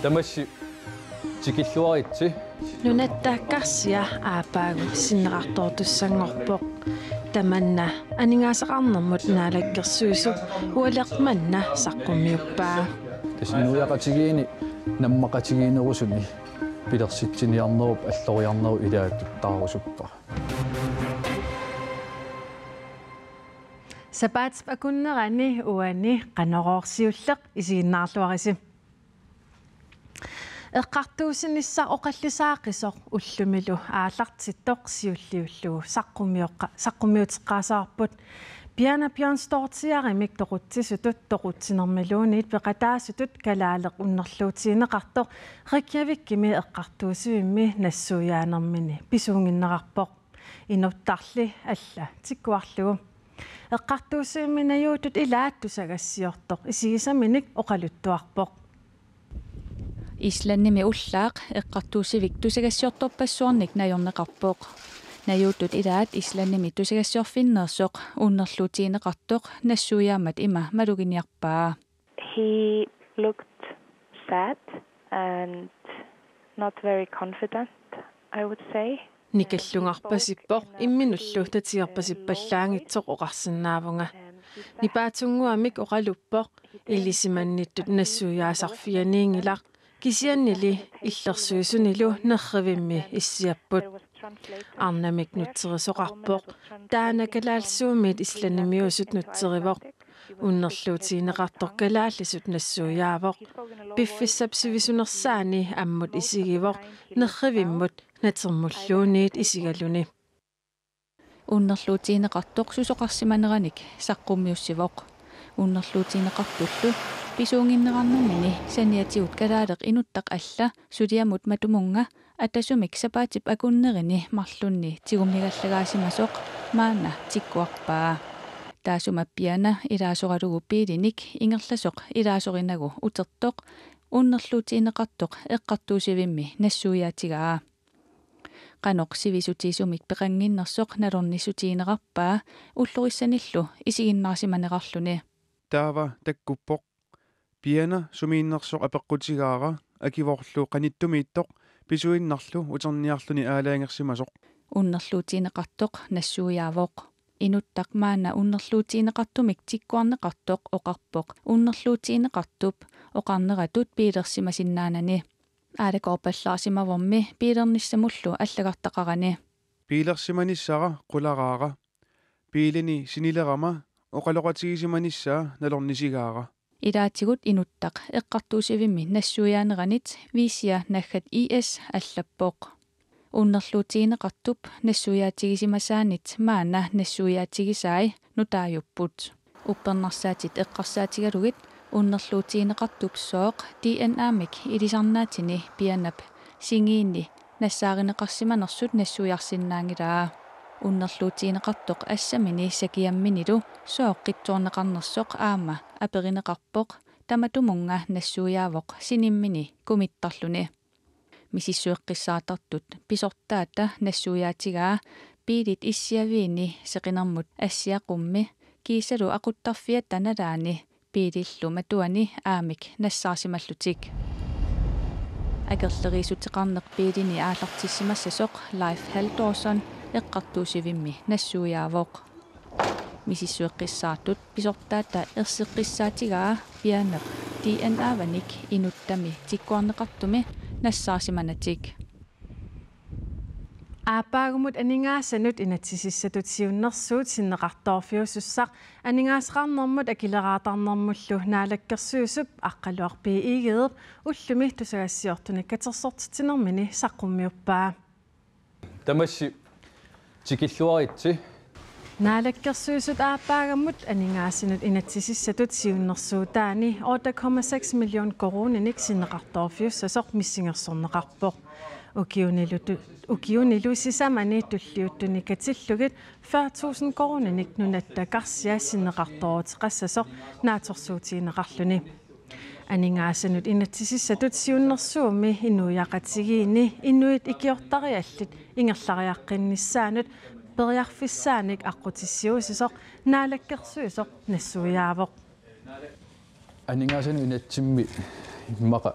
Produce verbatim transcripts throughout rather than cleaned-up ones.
Tamassi tikilluaritsi. Nunatta karsia aappaagu sinneqartoortussanngorpoq. Tamanna aningaasaqarnermut Naalakkersuisup ualeq manna saqqummiuppaa. Tassa inuiaqatigiinni nammaqatigiinnerusuni pilersitsiniarnerup alloriarnerup ilaattuttaarusuppara. Sapaatip akunnerani uani Qanorooq siulleq isiginnaarluarisi. Eqqartuussinissaa oqallisaaqisoq ullumilu aallartittoq siulliullugu saqqummiuqqa-, saqqummiuteqqaassavarput. Piana Bjørnsdóttirimik toqutsisutut toqutsinermiluunniit peqataasutut kalaaleq unnerluutigineqartoq Reykjavikimi eqqartuussivimmi nassuiaanermini pisuunnginnerarpoq. Inuttarli alla tikkuarlugu. Eqqartuussivimmi najuuttut ilaat tusagassiortoq isigisaminik oqaluttuarpoq. Islandimi ullaaq eqqartuussivik tusagassiortorpassuarnik najorneqarpoq. Najuuttut ilaat Islandimi tusagassiorfinneersoq unnerluutigineqartoq nassuiaammat ima maluginiarpaa. He looked sad and not very confident, I would say. Nikallungarpasippoq imminullu tatigerpasippallaanngitsoq oqarsinnaavunga. Nipaatsunnguamik oqaluppoq ilisimannittut nassuiaasarfianiinngilaq kisiannili illersuisunilu nerrivimmi issiapput. Arnamik nutserisoqarpoq, taanna kalaallisuumiit islandimiusut nutserivoq. Unnerluutigineqartoq kalaallisut nassuiaavoq. Piffissap sivisunersaani ammut isigivoq, nerrivimmut natermulluunniit isigaluni. Unnerluutigineqartoq susoqarsimaneranik saqqummiussivoq. Unnerluutigineqartullu pisuunnginnerarnermini saniatigut kalaaleq inuttaq alla suliamut matumunnga atasumik sapaatip akunnerini marlunni tigummigaallagaasimasoq maanna tikkuarpaa. Taassuma Piana ilaasoralugu biilinik ingerlasoq ilaasorinagu utertoq unnerluutigineqartoq eqqartuussivimmi nassuiaatigaa. Qanoq sivisutigisumik peqannginnersoq nalornissutiginerarpaa ullorissanillu isiginnaarsimanerarluni. Taava takkuppoq. Piana sumiinnersoq apeqqutigaara akivorlu qanittumiittoq pisuinnarlu uterniarluni aalajangersimasoq. Unnerluutigineqartoq nassuiaavoq. Inuttaq maanna unnerluutigineqartumik tikkuarneqartoq oqarpoq unnerluutigineqartup oqarneratut biilersimasinnaanani. Aalakoorpallaarsimavormi biilernissamullu allagartaqarani. Biilersimanissara qularaara. Biilini sinilerama oqaloqatigisimanissaa nalornisigaara. Ilaatigut inuttaq eqqartuussivimmi nassuiaaneranit Viisia naggat I S allappoq. Unnerluutigineqartup nassuiaatigisimasaanit maanna nassuiaatigisai nutaajupput. Uppernarsaatit eqqarsaatigalugit unnerluutigineqartup sooq D N A-mik ilisarnaatini Pianap singiinni nassaarineqarsimanersut nassuiarsinnaanngilaa. Unnerluutigineqartoq assamini sakiamminilu sooq qitsoorneqarnersoq aamma aperineqarpoq, tamatumunnga nassuiaavoq sinimmini kumittarluni. Misissueqqissaartartut pisortaata nassuiaatigaa biilit issiaviini seqinermut assiaqummi kiisalu aquttarfiata nalaani biilillu matuani aamik nassaarsimallutik. Akerleriissuteqarneq biilini aallartissimassasoq Leif Halldórsson eqqartuussivimmi nassuiaavoq. Misissueqqissaartut pisortaata erseqqissaatigaa Pianap D N A-vanik inuttami tikkuarneqartumi nassaarsimanatik. Aappaagumut aningaasanut inatsisissatut siunnersuut sinneqartoorfiusussaq aningaasaqarnermut akileraartarnermullu Naalakkersuisup Aqqaluaq B. Egedep ullumi tusagassiortunik katersortitsinermini saqqummiuppaa. Tamassi tikilluaritsi. Naalakkersuisut aappaagamut aningaasanut inatsisissatut siunnersuutaani otte komma seks million koruuninik sinneqartoorfiussasoq missingersorneqarpoq. Ukiunilu tu-, ukiunilu sisamani tulliuttuni katillugit fyrre tusind koruuninik nunatta karsia sinneqartooruteqassasoq naatsorsuutigineqarluni. Aningaasanut inatsisissatut siunnersuummi inuiaqatigiinni inuit ikiortariallit ingerlariaqqinnissaannut periarfissaanik aqqutissiuissisoq Naalakkersuisoq nassuiaavoq. Aningaasanut inatsimmi immaqa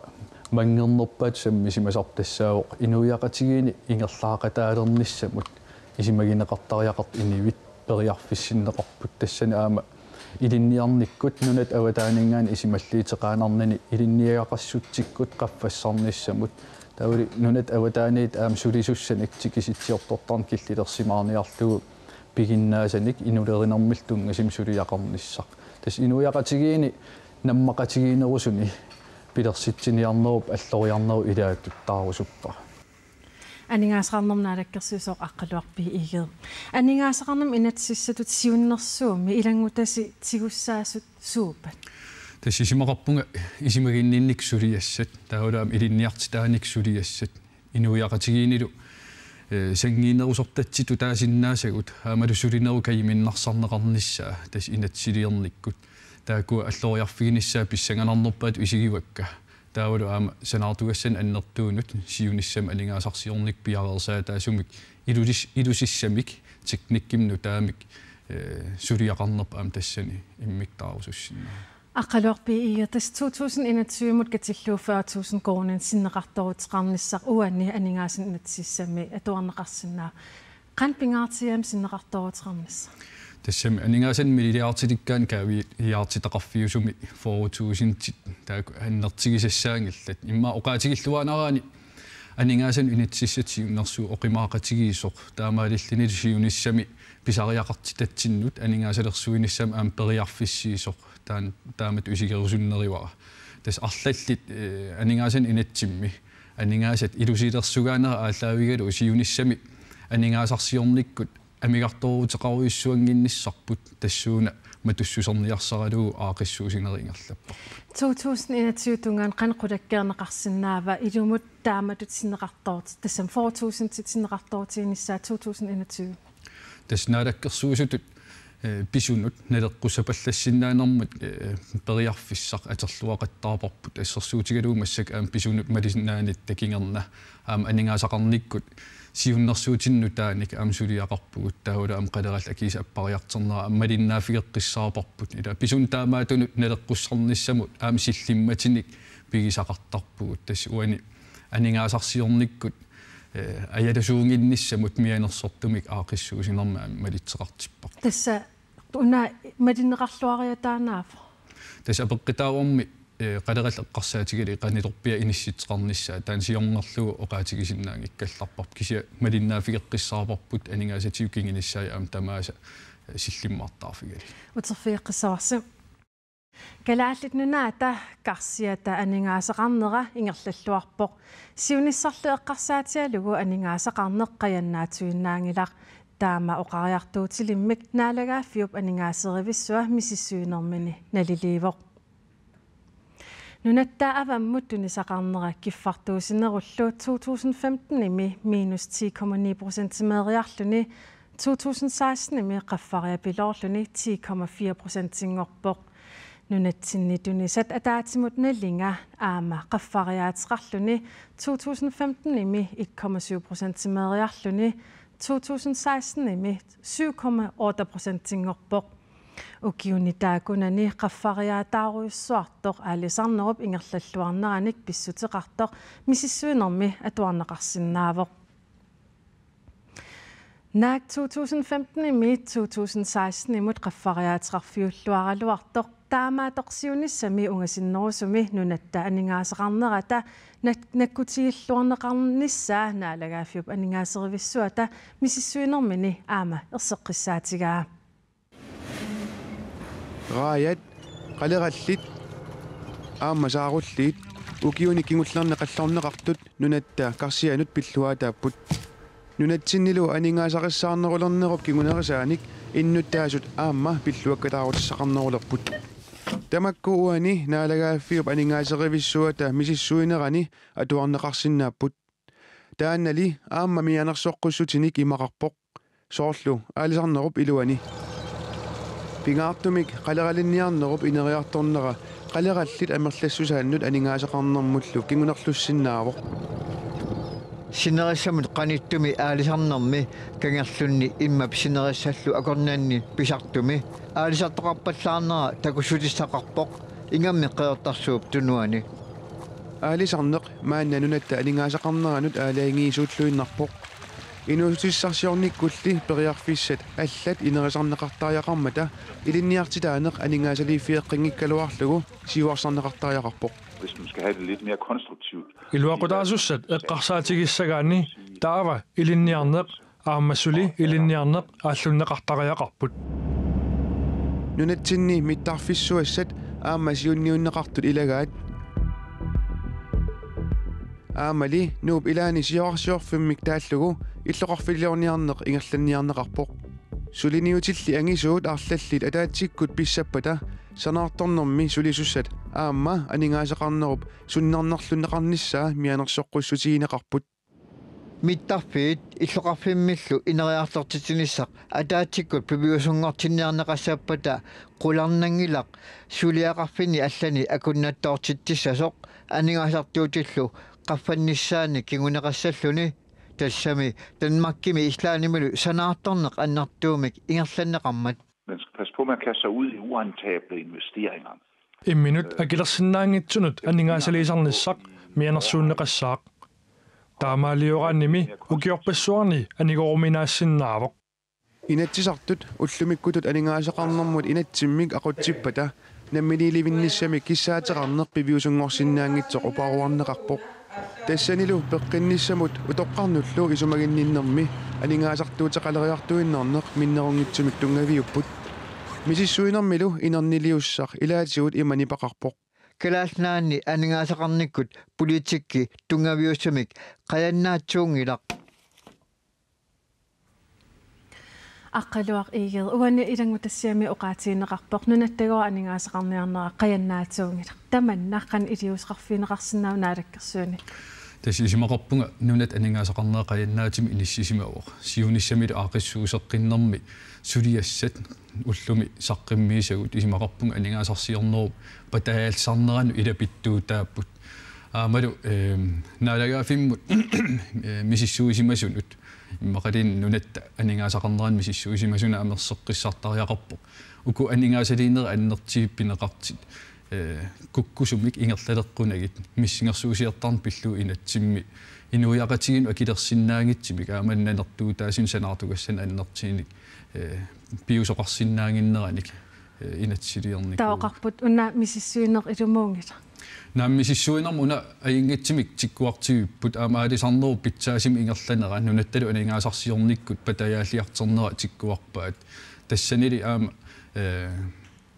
Manngernerpaatut sammisimasarput tassaavoq inuiaqatigiinni ingerlaaqataalernissamut isumagineqartariaqartut inuit periarfissinneqarput, tassani aamma ilinniarnikkut nunatta avataaninngaanniit isumalliuteqaannarnani ilinniagaqassutsikkut qaffassarnissamut. Taavalu nunatta avataaniit aamma sulisussanik tikisitsiortortarneq killilersimaarniarlugu piginnaasanik inulerinermillu tunngasumik suliaqarnissaq. Tassa inuiaqatigiinni nammaqatigiinnerusuni pilersitsiniarnerup alloriarnerup ilaattuttaarusuppara. Aningaasaqarnermut naalakkersuisooq Aqqaluaq B. Egede. Aningaasaqarnermut inatsisissatut siunnersuummi ilanngutasi tigussaasut suuppat? Tassa isumaqarpunga isumaginninnik suliassat, taavalu aamma ilinniartitaanik suliassat. Inuiaqatigiinnilu, eh, sanngiinnerusortatsitut taasinnaasagut, aammalu sulinerup kajuminnarsarneqarnissaa, tassa inatsisiliornikkut. Taakku alloriarfiginissaat pissanganarnerpaatut isigivakka. Taavalu aamma sanaartugassanik annertuunut siunissami aningaasarsiornikkut piareersaataasumik ilulis-, ilusissamik teknikkimik nutaamik, eh, suliaqarnerput aamma tassani immikkoortitaarusussinnaavoq. Aqqaluaq B. Egede, tassa to tusind enogtyve-mut katillugu fyrre tusind koruuninik sinneqartooruteqarnissaq uani aningaasanik inatsisissami atuarneqarsinnaavoq. Qanoq pingaartigiviuk sinneqartooruteqarnissaq? Tassami aningaasanik milliardilikkaanni kaaviiaartitaqarfiusumi fyrre tusindit taakku annertugisassaanngillat. Immaqa oqaatigilluinnaraanni aningaasanut inatsisissatut siunnersuut oqimaaqatigiissoq, taamaalillunilu siunissami pisariaqartitatsinnut aningaasalersuinissamut aamma periarfissiisoq taan-, taamatut isigerusunneriarpara. Tassa arlallit, eh, aningaasanut inatsimmi aningaasat ilusilersugaanerat aallaavigalugu siunissami aningaasarsiornikkut amigartooruteqarujussuannginnissarput tassuuna matussuserniarsaralugu aaqqissuussinerit ingerlapparput. To tusind enogtyve tungaanut qanoq qulakkeerneqarsinnaava ilumut taamatut sinneqartoorut-, tassami fyrre tusindit sinneqartoorutiginissaat to tusind enogtyve? Tassa naalakkersuisutut, eh, pisunut naleqqussappallassinnaanermut, eh, periarfissaq atorluaqattaarparput, assersuutigalugu massakkut aamma pisunut malinnaanitta kingorna aamma aningaasaqarnikkut siunnersuutinik nutaanik aamma suliaqarpugut, taavalu aamma qalerallit akiisa appariartornerat aamma malinnaaffigeqqissaarparput. Ila pisunut taamaattunut naleqqussarnissamut aamma sillimmatinik pigisaqartarpugut, tassa uani aningaasarsiornikkut, eh, ajalasuunnginnissamut mianersortumik aaqqissuussinermi aamma malitseqartipparput. Tassa una malinneqarluariataanaava? Tassa apeqqutaavarmi, eh, qalerallit eqqarsaatigalugit qanilorpiaq inissitseqarnissaa, taanna siornerlugu oqaatigisinnaanngikkallarparput, kisianni malinnaaffigeqqissaarparput aningaasatigut kingunissaat aamma tamaasa, eh, sillimmaartaarfigalugit. Uterfigeqqissavarsi. Kalaallit Nunaata karsiata aningaasaqarnera ingerlalluarpoq. Siunissarlu eqqarsaatigalugu aningaasaqarneq qajannaatsuinnaanngilaq. Taama oqariartuutilimmik naalagaaffiup aningaaserivissuaq misissuinermini naliliivoq. Nunatta avammut tunisaqarnera kiffartuussinerullu to tusind femten-imi minus ti komma ni procentimeeriarluni to tusind seksten-imi qaffariapiloorluni ti komma fire procentinngorpoq. Nunatsinni tunisat ataatsimut nalinga aamma qaffariaateqarluni to tusind femten-imi en komma syv procentimeeriarluni to tusind seksten-imi syv komma otte procentinngorpoq. Ukiuni taakkunani qaffariaataarujussuartoq aalisarnerup ingerlalluarneranik pissuteqartoq misissuinermi atuarneqarsinnaavoq. Naak to tusind femten-imi to tusind seksten-imut qaffariaateqarfiulluaraluartoq taamaattorsiunissami ungasinnerusumi nunatta aningaasaqarnerata nak-, nakkutigilluarneqarnissaa naalagaaffiup aningaaserivissuata misissuinermini aamma erseqqissaatigaa. Raajat, qalerallit aamma saarulliit ukiuni kingullerni qallorneqartut nunatta karsianut pilluaataapput. Nunatsinnilu aningaasarissaarnerulernerup kingunerisaanik innuttaasut aamma pilluakkataarutissaqarnerulerput. Tamakku uani naalagaaffiup aningaaserivissuata misissuinerani atuarneqarsinnaapput. Taannali aamma mianersoqqussutinik imaqarpoq, soorlu aalisarnerup iluani. Pingaartumik qaleralinniarnerup ineriartornera qalerallit amerlassusaannut aningaasaqarnermullu kingunerlussinnaavoq. Sinerissamut qanittumi aalisarnermi kangerlunni immap sinerissallu akornanni pisartumi aalisartoqarpallaarnera takussutissaqarpoq ingammik Qeqertarsuup Tunuani. Aalisarneq maanna nunatta aningaasaqarneranut aalajangiisuulluinnarpoq. Inuussutissarsiornikkulli periarfissat allat inerisarneqartariaqarmata ilinniartitaaneq aningaasaliiffigeqqinngikkaluarlugu siuarsarneqartariaqarpoq. Hvis man skal have det lidt mere konstruktivt. Iluaqutaasussat eqqarsaatigissagaanni taava ilinniarneq aamma suli ilinniarneq aallunneqartariaqarput. Nunatsinni mittarfissuassat aamma siunniunneqartut ilagaat. Aammali Nuup ilaani siorarsiorfimmik taallugu illoqarfiliorniarneq ingerlanniarneqarpoq. Suliniutilli angisuut arlallit ataatsikkut pissappata sanaartornermi sulisussat aamma aningaasaqarnerup sunnernerlunneqarnissaa mianersoqqussutigineqarput. Mittarfiit illoqarfimmillu ineriartortitsinissaq ataatsikkut piviusunngortinniarneqassappata qularnanngilaq suliaqarfinni allani akunnattoortitsissasoq aningaasartuutillu qaffannissaannik kinguneqassalluni, tassami Danmarkimi Islandimilu sanaartorneq annertuumik ingerlanneqarmat. Man skal passe på, man kaster sig ud i urentabel investeringer. Imminut akilersinnaanngitsunut aningaasaliisarnissaq mianersuunneqassaaq. Taamaalioraannimi ukiorpassuarni anigoruminaassinnaavoq. Inatsisartut ullumikkutut aningaasaqarnermut inatsimmik aqutsippata namminiilivinnissamik kissaateqarneq piviusunngorsinnaanngitsoq uparuarneqarpoq. Tassanilu peqqinnissamut utoqqarnullu isumaginninnermi aningaasartuuteqaleriartuinnarneq minnerunngitsumik tunngaviupput. Misissuinermilu inerniliussaq ilaatigut ima nipaqarpoq. Kalaallit Nunaanni aningaasaqarnikkut politikki tunngaviusumik qajannaatsuunngilaq. Aqqaluaq Egede, uani ilanngutassiami oqaatigineqarpoq nunatta aningaasaqarniarnera qajannaatsuunngilaq. Tamanna qanoq iliuuseqarfigineqarsinnaava Naalakkersuisuni? Tassa isumaqarpunga nunatta aningaasaqarnera qajannaatsumik inissisimavoq. Siunissamilu aaqqissuusseqqinnermi suliassat ullumi saqqummiisagut isumaqarpunga aningaasarsiornerup patajaallisarneranut ilapittuutaapput. Aammalu, ehm, naalagaaffimmut, eh, misissuisimasunut. Immaqaluunniit nunatta aningaasaqarneranut misissuisimasunut amerlasoqqissartariaqarpoq. Uku aningaasaliinerit annertuumik pineqartut, eh, kukkusumik ingerlaleqqunagit missingersuusiortarneq pillugu inatsimmi inuiaqatigiinnut akilersinnaanngitsumik aamma nanertuutaasunik sanaartugassanik annertuunik, eh, piviusoqarsinnaannginneranik, eh, inatsisiliornikuuvoq. Taava oqarput una misissuineq ilumuunngilaq. Naamik, misissuinermut una ajunngitsumik tikkuartuivipput, aamma aalisarnerup pitsaasumik ingerlanera nunattalu aningaasarsiornikkut patajaalliartornera tikkuarpaat. Tassanili aamma, eh,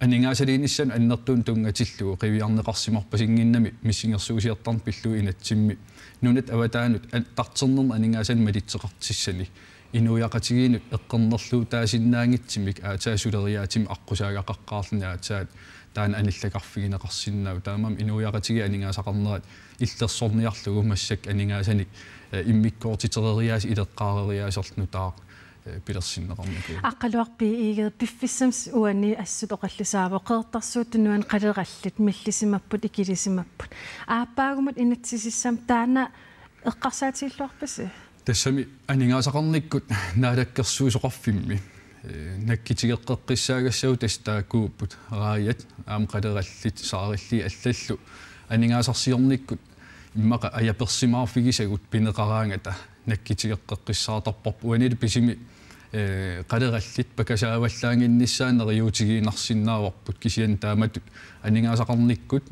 aningaasaliinissamut annertuumik tunngatillugu qiviarneqarsimarpasinnginnami missingersuusiortarneq pillugu inatsimmi nunatta avataanut an-, tarternerni aningaasanik malitseqartussani inuiaqatigiinnut eqqornerluutaasinnaanngitsumik aatsaat suleriaatsumik aqqusaagaqaqqaarluni aatsaat taanna anillaqarfigineqarsinnaavoq. Taamaammat inuiaqatigiit aningaasaqarnerat illersorniarlugu massakkut aningaasanik, eh, immikkoortitereriaaseq ileqqaarereersoq nutaaq, eh, pilersinneqarnikuuvoq. Aqqaluaq B. Egede, piffissami uani assut oqallisaavoq Qeqertarsuup Tunuani qalerallit millisimapput, ikilisimapput. Aappaagumut inatsisissama taanna eqqarsaatigilluarpisi? Tassami aningaasaqarnikkut naalakkersuisoqarfimmi, eh, nakkutigeqqeqqissaagassagut tassa taakkuupput: raajat, aamma qalerallit, saarillii allallu. Aningaasarsiornikkut immaqa ajapersimaarfigisagut pineqaraangata nakkutigeqqeqqissaartarparput. Uanilu pisumi, eh, qalerallit pakasaavallaannginnissaat neriuutigiinnarsinnaavarput, kisianni taamatut aningaasaqarnikkut,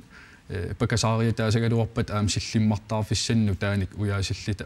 eh, pakasaariataasagaluarpat aamma sillimmartaarfissanik nutaanik ujaasulluta,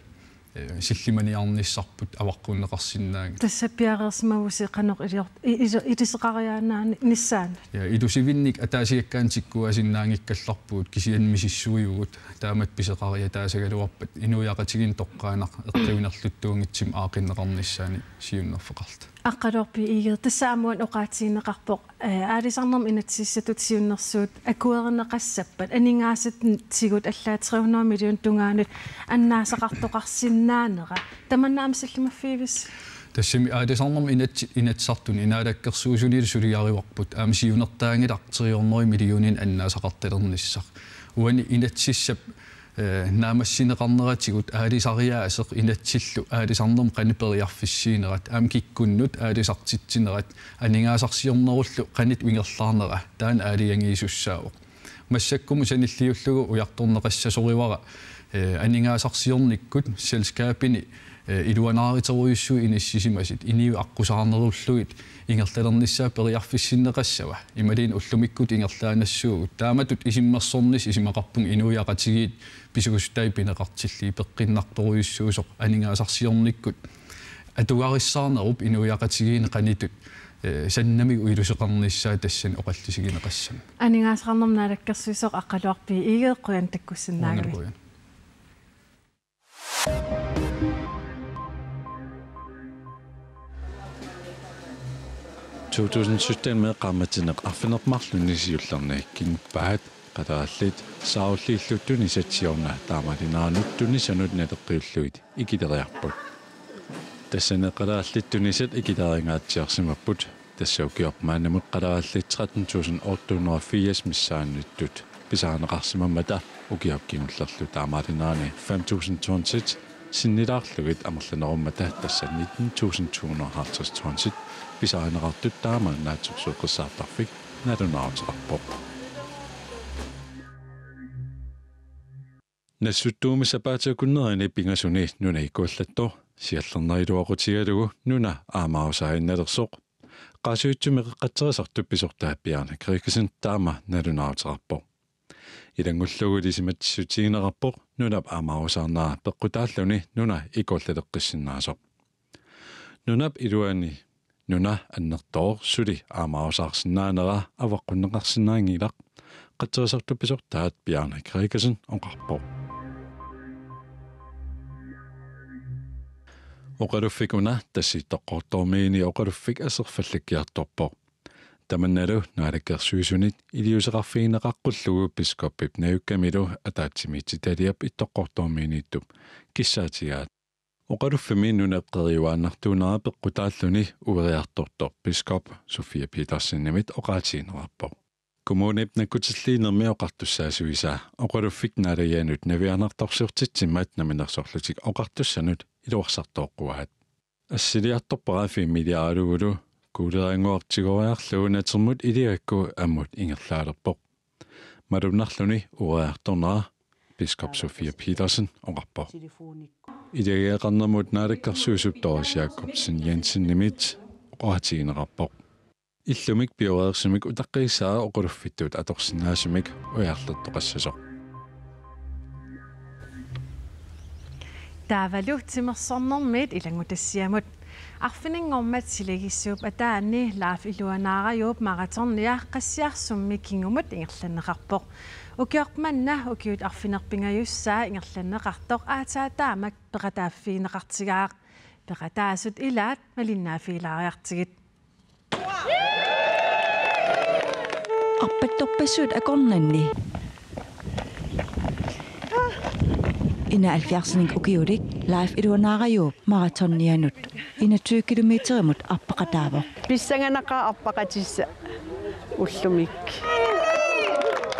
eh, sillimaniarnissarput avaqqunneqarsinnaanngilaq. Tassa piareersimavusi qanoq ilior-, i-, ilu-, iluseqariaannaanissaanut? Ja, ilusivinnik ataasiakkaanut tikkuasinnaanngikkallarpugut, kisianni misissuivugut taamatut pisoqariataasagaluarpat inuiaqatigiinnut toqqaannaq eqqiunerluttuunngitsumik aaqqinneqarnissaanut siunnerfeqarluta. Aqqaluaq B. Egede, tassa aamma uani oqaatigineqarpoq, eh, aalisarnermut inatsisissatut siunnersuut akuerineqassappat aningaasatigut allaat tre hundrede millionit tungaanut annaasaqartoqarsinnaanera. Tamanna aamma sillimaffigiviss? Tassami aalisarnermut inatsi-, Inatsisartuni Naalakkersuisunilu suliarivarput aamma siunertaanngilaq tre hundrede millionit annaasaqartalernissaq. Uani inatsisissap, eh, naammassineqarneratigut aalisariaaseq inatsillu aalisarnermut qanoq periarfissiinerat, aamma kikkunnut aalisartitsinerat, aningaasarsiornerullu qanoq ingerlaarnera taanna aalajangiisussaavoq. Massakkumut sanilliullugu ujartorneqassasoriuara, eh, aningaasarsiornikkut selskabini, eh, iluanaartorujussuit inissisimasut inuit aqqusaarnerullugit ingerlalernissaat periarfissinneqassava. Imaluunniit ullumikkut ingerlaannassuugut. Taamatut isummersornissaq isumaqarpunga inuiaqatigiit pisuussutai pineqartillugit peqqinnartorujussuusoq aningaasarsiornikkut atugarissaarnerup inuiaqatigiinni qanoq, eh, sannamik iluseqarnissaa tassani oqallisigineqassammat. Aningaasaqarnermut Naalakkersuisoq Aqqaluaq B. Egede, qujanaq takkussinnaagavit. Qujanaq. To tusind sytten-imi qaammatinneq arfineq-marlunni siullerni kingupaat qatarallit saarulliullutik tunisat siorna taamaalineranut tunisanut naleqqiullugit ikileriarput. Tassani qatarallit tunisat ikileriangaatsiarsimapput. Tassa ukioq maannamut qatarallit tretten tusind otte hundrede og firs missaanniittut pisarineqarsimammata, ukioq kingullerlu taamaalinerani fem tusind tonsit sinnilaarlugit amerlanerummata, tassa nitten tusind to hundrede og halvtreds tonsit pisarineqartut, taama Naatsorsuuqqissaartarfik nalunaaruteqarpoq. Nassuttuumi sapaatip akunnerini pingasuni nuna ikuallattoq siallernerulequtigalugu nuna aamaarusaariinnalersoq. Qaasuitsumi qeqqatseriartortoq pisortaa Bjarne Gregersen taama nalunaaruteqarpoq. Ilanngullugu ilisimatissutigineqarpoq nunap aamaarusaarnera peqqutaalluni nuna ikuallaleqqissinnaasoq. Nunap iluani nuna annertooq suli aamaarusaarsinnaanera avaqqunneqarsinnaanngilaq, qeqqatseriartortoq pisortaat Bjarne Gregersen oqarpoq. Oqaluffik una tassa Ittoqqortoormiini oqaluffik aserfallakkiartorpoq. Tamannalu Naalakkersuisunit iliuuseqarfigineqaqqullugu biskoppip najukkamilu ataatsimiititaliap Ittoqqortoormiiniittup kissaatigaat. Oqaluffimmi nunap qeriuaannartuunera peqqutaalluni ueriartortoq biskop Sofia Petersenimit oqaatigineqarpoq. Kommunip nakkutilliinermi oqartussaasuisa oqaluffik naalagianut navianartorsiortitsimmat namminersorlutik oqartussanut iluarsartooqquaat. Assiliartorpara filmiliaralugulu kuuleraannguaq tigoriarlugu natermut iligakku ammut ingerlaalerpoq. Malunnarluni ueriartornera biskop Sofia Petersen oqarpoq. Ilagiaqarnermut Naalakkersuisup Doris Jakobsen Jensenimit oqaatigineqarpoq. Illumik pioreersumik utaqqiisaa oqaluffittut atorsinnaasumik ujarlertoqassasoq. Taavalu timersornermiit ilanngutassiamut. Arfininngormat silagissuup ataani Leif Iluanaarajuup maratonia qassiarsummik kingumut ingerlanneqarpoq. Ukioq manna ukiut arfineq-pingajussaat ingerlanneqartoq aatsaat taamak peqataaffigineqartigaaq. Peqataasut ilaat malinnaaffigilaariartigit. Arpattorpassuit akornanni enoghalvfjerdsinik ukiulik Leif Iluanaarajuup maratonianut enogtyve kilometerimut arpaqataavoq. Pissanganaqaaq arpaqatissaq ullumi.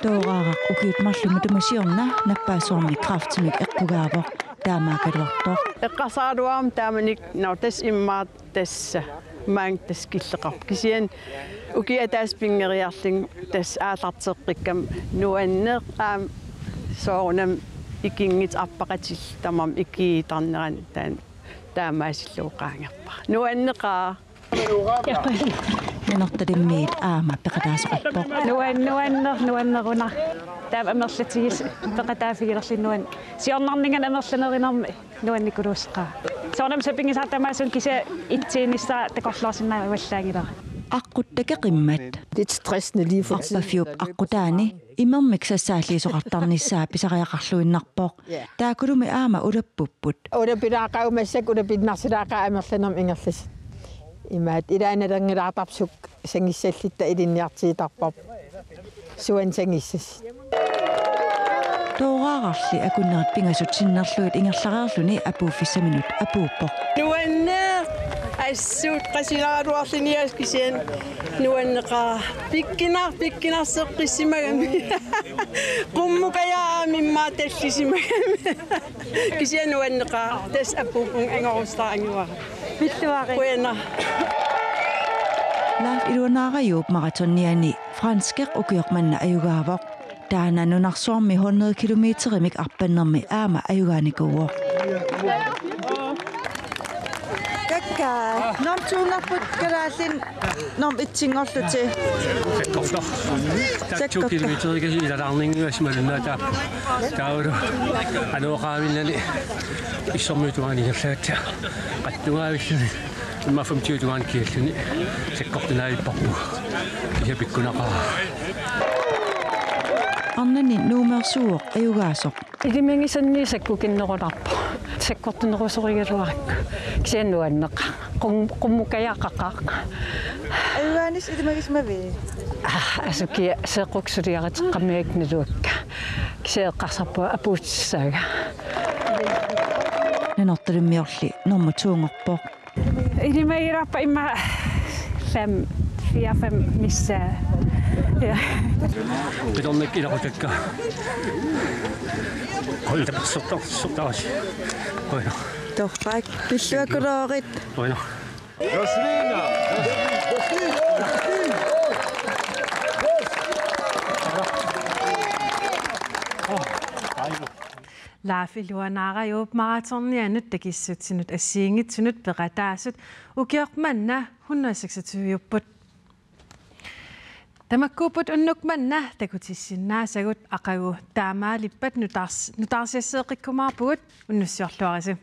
Tooraaraq ukiut marluk matuma siorna nappaassuarnik kræftimik eqqugaavoq, taamaakkaluartoq. Eqqarsaraluarama taamanikkut, nå, tassa immaqa tassa maanga tassa killeqarpoq. Kisianni ukiup ataatsip pinngoriarlunga tassa aallarteqqikkama nuanneq aamma soorunami ikinngutit arpaqatillit tamarmik ikiuutarnerani taanna taamaasillugu qaangerpara. Nuanneqaaq. Nanortalimmiit aamma peqataasoqarpoq. Nuan-, nuanneq, nuannerunaq. Taava amerlatigisut peqataaffigilerluni nuan-. Siornarninngaanniit amerlanerinermi nuannikuluussaqaaq. Soorunami sapinngisaat tamaasa kisianni itsiinissaa takorloorsinnaavallaanngilara. Aqqut takeqimmat. Lidt stressende lige for tiden. Arpaffiup aqqutaani imermik sassaalliisoqartarnissaa pisariaqarluinnarpoq. Ja. Taakkulu aamma ulappupput. Ulapilaaqaaq massakkut, ulapinnarsilaaqaaq amerlanermut ingerlasut. Imaattoq ilaannalerngulaartarpoq sukkasunngissallutta ilinniartigitarparput. Suanut sanngissasoq. Tooraararli akunnerit pingasut sinnerlugit ingerlareerluni apuuffissaminut apuuppoq. Nuanneq, assut qasilaaruarlinias kisianni nuanneqaaq. Pikkunar-, pikkunarseqqissimagami. Qummukajaamimmaa tallisimagami. Kisianni nuanneqaaq, tassa apuuppunga, angorustaa angivara. Pilluarit. Qujanaq. Leif Iluanaarajuup maratoniani franskit ukioq manna ajugaavoq. Taanna nunarsuarmi hundrede kilometerimik arpannermi aamma ajugaanikuuvoq. Kakkaak, normu to-ngarput kalaallit normu et-inngorlutik. Sakkortoq. Sakkortoq. Taakku kilometerikasi ilalaarninnguassi malunnaataa. Taavalu aneqarminnani issormiutugaanigerlagatsa. Qattungaavilluni. Immaqa femogtyve tungaanut kingalluni sakkortunaavipparput. Kisianni pikkunaqaaq. Arnani Nuummi suuvoq ajugaasoq. Ilimagisannik sakkukinnerulerpoq. Sakkortunerusorigaluarakku. Kisianni nuanneqaaq. Qum-, qummukajaaqaqaaq. Ajugaanissi ilimagisimavit? Ah, asukiaq seeqqukkusuliaritseqqammiakka naluakka. Kisianni eqqarsarpunga apuussaaga. Nanortalimmiorli normu to-nngorpoq. Ilimagilerpara immaqa fem, fire, fem missaa. Ja. Qitornakka ilaqutakka. Qulta sortar, sortarasi. Qujanaq. Torrak, pilluakuloorit. Qujanaq. Laafi luanaarajuup maratonnianut takissutsinut assigiinngitsunut peqataasut ukioq manna hundrede seksogtyve-upput. Tamakkuupput unnuk manna takutissinnaasagut, aqagu taamaalippat nutaars-, nutaarsiasseeqqikkumaarpugut, unnussiorluarisi.